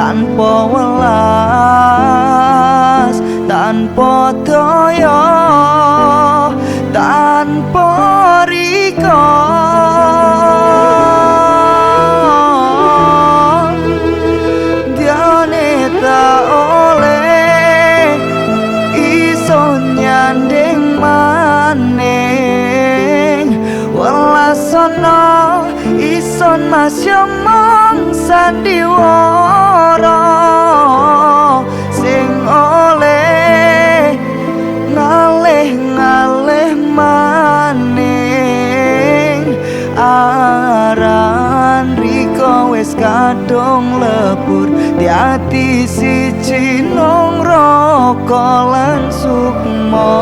Tanpa welas, tanpa daya, tanpa rika. Diane ta oleh iso nyanding maning. Welasana ison masya mung sandiwara sing oleh ngalih-ngalih maning. Aran rika wis kadung lebur di ati siji nang raka lan sukma.